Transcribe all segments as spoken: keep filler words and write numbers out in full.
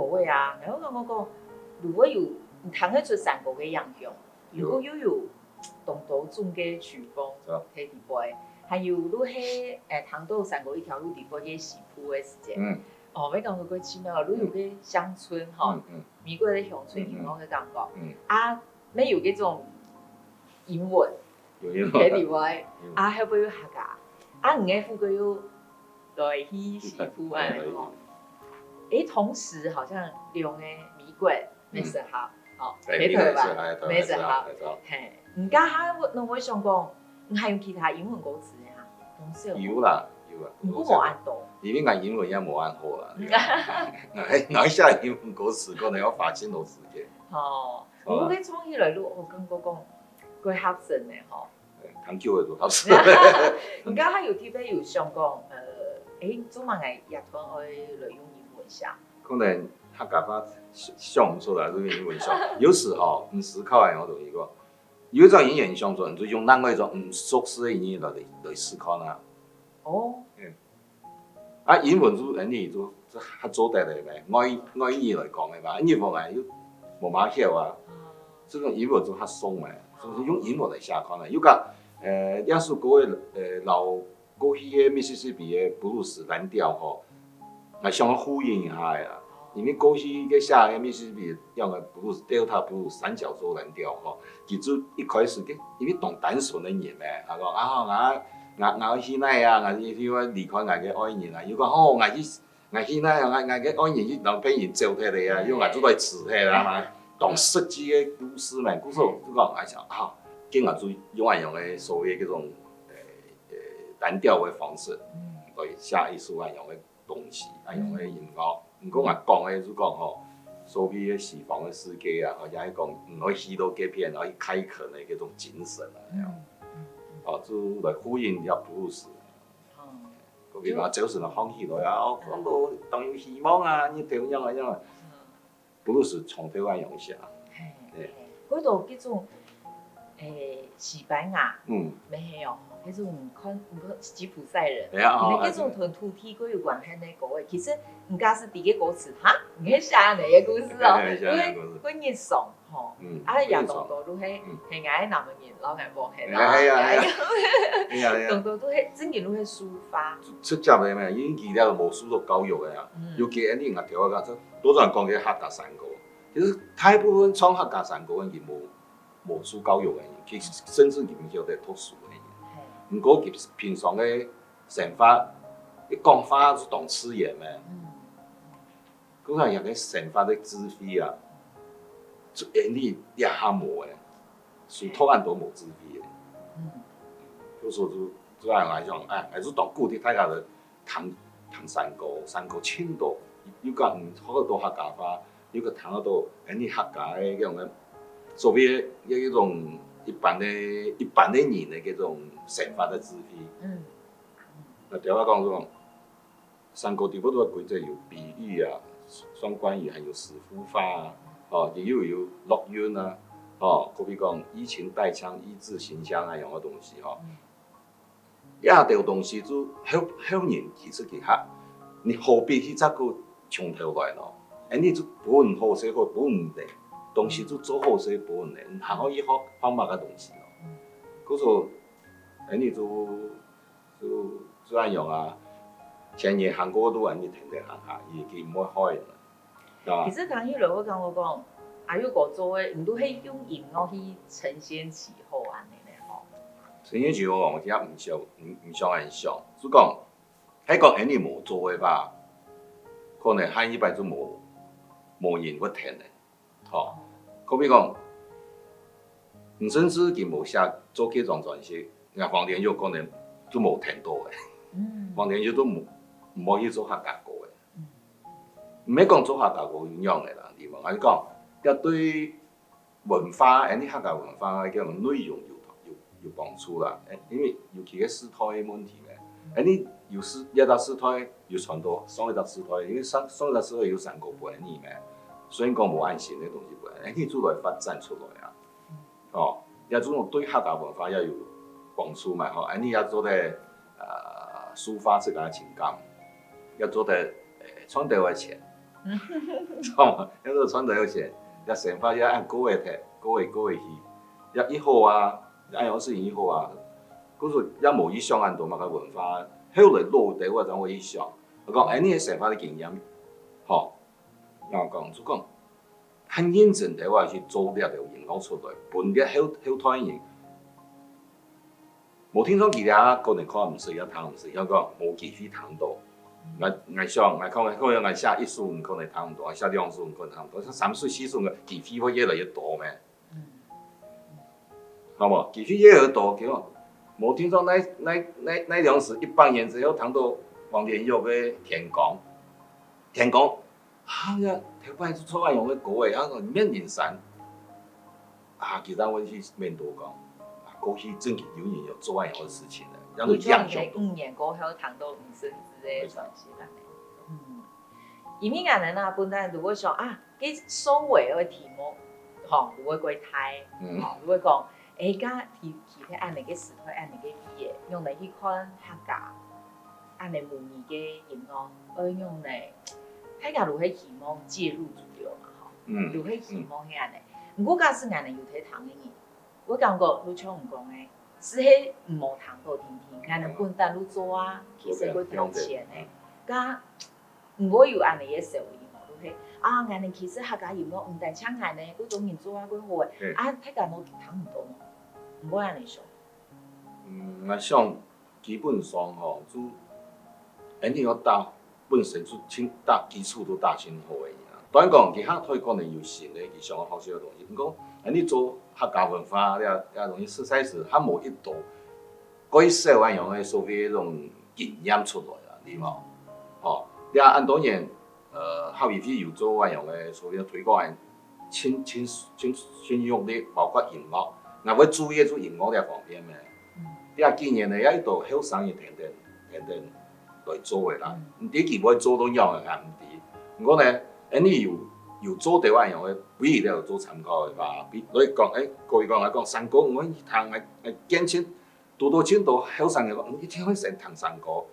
歌个啊，然後感覺講，如果有你聽得出山歌个影響，如果又有當多種个曲風對啊在裡背，還有就係誒聽到山歌一條路裡背个西部个時節，嗯哦，會感覺過奇妙，就有个鄉村吼，嗯嗯美國个鄉村音樂个感覺，嗯，啊，沒有這種英文。有有在裡背有，啊，後尾又客家，啊，你个副歌又來去西部啊，吼。誒，同時好像兩个美國，美食哈，哦，對，北投吧，美國美食，美食哈，美食哈。嘿，你家下我，那我想講，你還有其他英文歌詞呀？當少。有啦有啦，毋過無恁多。因為𠊎英文也無恁好啦，對啊。𠊎𠊎寫英文歌詞可能要花盡多時間。哦，好啦毋過佢唱起來，我感覺講，佢合身个吼。對，聽久了就合適。你家下有特別有想講，呃，誒，做麼个樂團愛來用英文寫？可能客家話想毋出來，就用英文寫。有時吼，毋思考个，我同你講，有一種語言想出來，你就用另外一種毋熟悉个語言來來試看啊。哦，啊，英文就恁呢就就較做得个咩，外外語來講个嘛，日文啊又無麼曉啊，啊這種英文就較鬆个，就是用英文來寫看啊。又講，呃，這首歌个呃，老過去个Mississippi个布魯斯藍調吼，𠊎想要呼應一下个啦。因為過去个寫个Mississippi樣个布魯斯，Delta blues、三角洲藍調吼，其實一開始个，因為當單純个人咩，佢講啊，𠊎𠊎𠊎愛去哪啊，𠊎去愛離開𠊎个愛人啊，又講吼，𠊎去 𠊎去哪，𠊎𠊎个愛人去摎別人走忒了啊，因為𠊎就來辭忒啦嘛。當實際个故事嘛，故事就講，𠊎想啊，今日就用恁樣个所謂个這種呃呃單調个方式，嗯來寫一首恁樣个東西，恁樣个音樂。毋過𠊎講个就講吼，所謂个西方个世界啊，好像係講毋愛去到該片，然後去開墾个這種精神啊，恁樣。嗯嗯哦，就來呼應一下blues。嗯，我比方朝晨啊，䟘起來啊，哦，講到當有希望啊，你點樣啊樣啊，嗯布魯斯從頭到尾寫。嘿對嘿，嗰度叫做誒西班牙，嗯，沒有，那種你看你看吉普賽人，哎呀，哦，那種同土地過有關係个歌誒。其實你假使第一個歌詞哈，你係寫你个故事哦，哎哎寫你个故事因為過日常吼，嗯，啊也過日常當多都係嗯係𠊎个男人，然後𠊎無係哎呀哎呀哎呀啦，哎呀哎呀，當多都係真正都係抒發，直接个咩，因為佢了無受到教育个啊，嗯尤其恁呢，𠊎頭下講，多少人講个客家山歌，其實大部分唱客家山歌个人無無受教育个人，其實甚至佢毋曉得讀書个人。嘿，毋過佢平常个生活，佢講話就當自然咩。嗯故所人个生活个智慧啊，就恁呢這下無誒，所以讀恁多無智慧誒。嗯故所就就恁樣來講，哎，還係當鼓勵大家來聽聽山歌，山歌盡多，又講嗯學到客家話，又講聽到恁呢客家个這種个所謂个一種一般个一般个人个這種生活个智慧。嗯那對我講，這種山歌底背个規則有比喻啊、雙關語，還有師傅話啊，哦，也有有落韻啊，哦，可比講以情代腔、一字形腔啊，樣个東西吼。嗯這兜東西就後後人其實佢學，你何必去再過從頭來咯？恁呢就本好勢好本定，東西就做好勢本定，你還好去學學麼个東西咯？故所恁呢就就就恁樣啊，前人行過路，恁呢跈等行下，佢佢毋會害人。啊其，實聽起來，我感覺講，阿友哥做个，你都係用音樂去呈現氣候恁呢咧吼。陳先生，我也毋想毋毋想恁想，就講，係講恁呢無做个話，可能下一擺就無無人會聽咧，吼。可比講，你甚至佢無寫做這張專輯，人家黃連煜可能就無聽到个，嗯黃連煜都無無去做客家歌个。嗯毋係講做客家歌有樣个啦，你問𠊎講，這對文化，恁呢客家文化个內容有有有幫助啦。誒，因為尤其个時代个問題呢，恁呢有時這隻時代有傳到上一隻時代，因為上上一隻時代有山歌分你咩，雖然講無恁新个東西分你，恁呢就來發展出來啊。哦，這種對客家文化也有幫助嘛，吼，恁呢也做得呃抒發自家个情感，也做得誒賺到个錢。知道嗎？要是賺到有錢，要生活要按過个忒，過个過个去，要一好啊，要按樣事情一好啊，可是也無意想恁多嘛个文化，後來老一代我正會去想，我講，哎，你个生活个經驗，吼，然後講就講，很認真个我去做這條音樂出來，分這後後代人。 無定著佢這可能看毋識，也聽毋識，也講無機會聽到。𠊎𠊎想，𠊎可能可能𠊎寫一首，你可能聽毋到；𠊎寫兩首，你可能聽毋到；像三首、四首个機會會越來越多咩？好無？機會越來越多，結果無定著那那那那兩首，一百年之後聽到黃連煜个《天光》，《天光》 啊，呀，頭擺就做恁樣个歌誒，啊，面臨山。啊，其實我去面對講，啊，過去正經有人有做恁樣个事情个，讓你印象到。五年過後，聽到吳盛智个專輯了呢。嗯，因為恁樣啊，本來如果想啊，該收尾个題目，吼，如果過大，嗯，吼，如果講，誒，該其其實恁樣个時代，恁樣个語言，用來去看客家。 恁樣母語个音樂，愛用呢，大家都係希望介入主流嘛，吼，嗯，都係希望係恁樣。毋過假使𠊎等有在聽个人，會感覺就像你講个，係係毋好聽好聽聽，𠊎等本旦就做啊，其實會賺錢个。該毋會有恁樣个收益嘛，就係啊，𠊎等其實客家音樂毋單淨𠊎呢，各種人做啊，會好个，啊，大家都聽毋到嘛，毋會恁樣想。嗯，𠊎想 基本上吼，就恁樣个打本身就盡打基礎都打盡好个人啊。當然講，佢下台可能有新个，佢想要學習个東西。毋過，恁樣做客家文化這這東西，實在係還無一道蓋少恁樣个所謂个這種經驗出來啊，對無？吼，這恁多年，呃，客委會有做恁樣个所謂个推廣个 盡盡盡盡用力，包括音樂，𠊎會注意就音樂這方面咩。這幾年呢，也一兜後生人天天天天來做个啦。毋知佢會做到仰仔，𠊎毋知。毋過呢，恁樣有有做到恁樣个，比如有做參考个話，比來講，誒，可以講來講，山歌，𠊎去聽，𠊎𠊎見盡 堵到盡多後生人講，嗯，一定愛先聽山歌。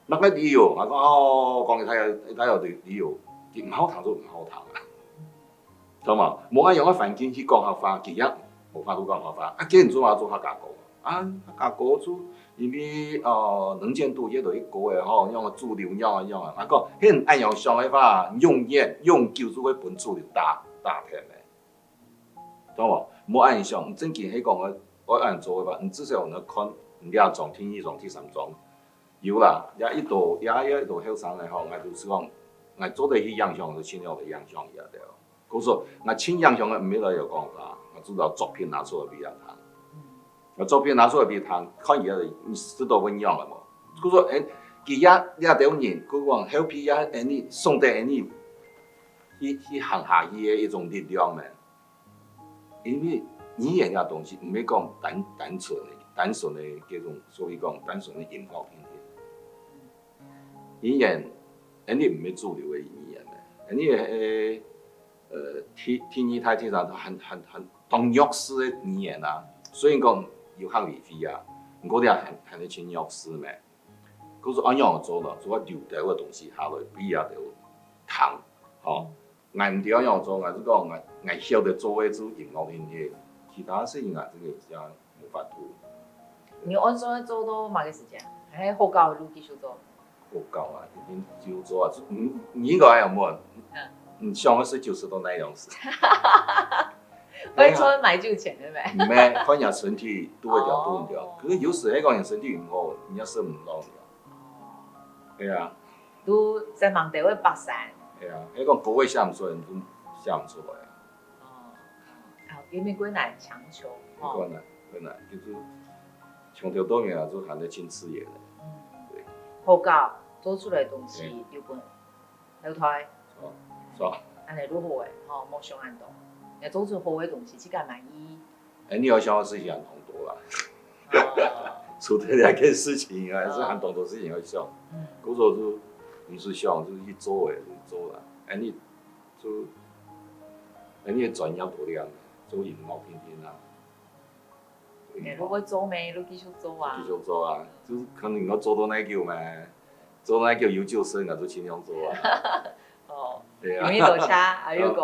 麼个理由？𠊎講，哦，講佢大有大有理由，佢毋好聽就毋好聽啊。知道嗎？無愛用个環境去講客話，佢也無法度講客話。啊，既然做啊做客家歌，啊，客家歌就因為，呃，能見度越來越高个吼，用主流用啊用啊。𠊎講，你恁樣想个話，永遠永久就會分主流打打偏个。 懂無？莫恁想，正經係講个，愛恁做个話，你至少愛看你這張、第二張、第三張。有啦，也一兜，也也一兜後生个吼，𠊎就係講，𠊎做得去影響，就盡量去影響佢兜。故所，𠊎盡影響个毋係來有講法，𠊎主要作品拿出來分佢聽。𠊎作品拿出來分佢聽，看佢兜，你知道分樣个無？故所，誒，佢也這兜人，佢講後輩也，誒，你送得，誒，你去去行下去个一種力量呢。 因為語言這東西毋係講單單純个、單純个這種，所以講單純个音樂定定。語言，恁樣毋係主流个語言呢，恁樣係，呃，第第二代、第三代還還還當弱勢个語言啊。雖然講有客委會啊，毋過這還還係盡弱勢咩。 故所恁樣做咯，做个留兜个東西下來分佢兜聽，吼。𠊎毋知恁樣做，𠊎係講𠊎𠊎曉得做个就音樂音樂，其他事情𠊎真个真無法度。你按算做到麼个時間？還係學校路繼續做？學校啊，一定繼續做啊，你你應該還有無？嗯，想个事就係到那樣子。 會賺買酒錢个咩？毋係，看人身體拄會調拄毋調。可是有時係講人身體毋好，人家食毋落了。係啊。都在忙得會北山。係啊，係講歌會寫毋出來，就寫毋出來啊。哦，哦，因為困難強求，哦。困難，困難，就是從頭到尾啊，就喊得盡自然的。嗯，對。好搞，做出來的東西有本 後代。哦，是啊。恁樣就好誒，吼，莫想恁多。愛做出好个東西，自家滿意。哎，你有想个事情還當多啦。哦。除了這件事情以外，還係還當多事情愛想。嗯。故所就毋使想，就去做誒，就做啦。哎，你就，哎，你个專業多點，做音樂定定啊。 你都會做咩？都繼續做啊。繼續做啊，就係看你愛做到哪久咩？做到哪久有酒食，𠊎就盡量做啊。哦，對啊。今日多謝阿友哥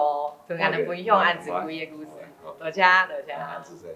同𠊎兜分享恁珍貴个故事。好，多謝，多謝。啊，主持人。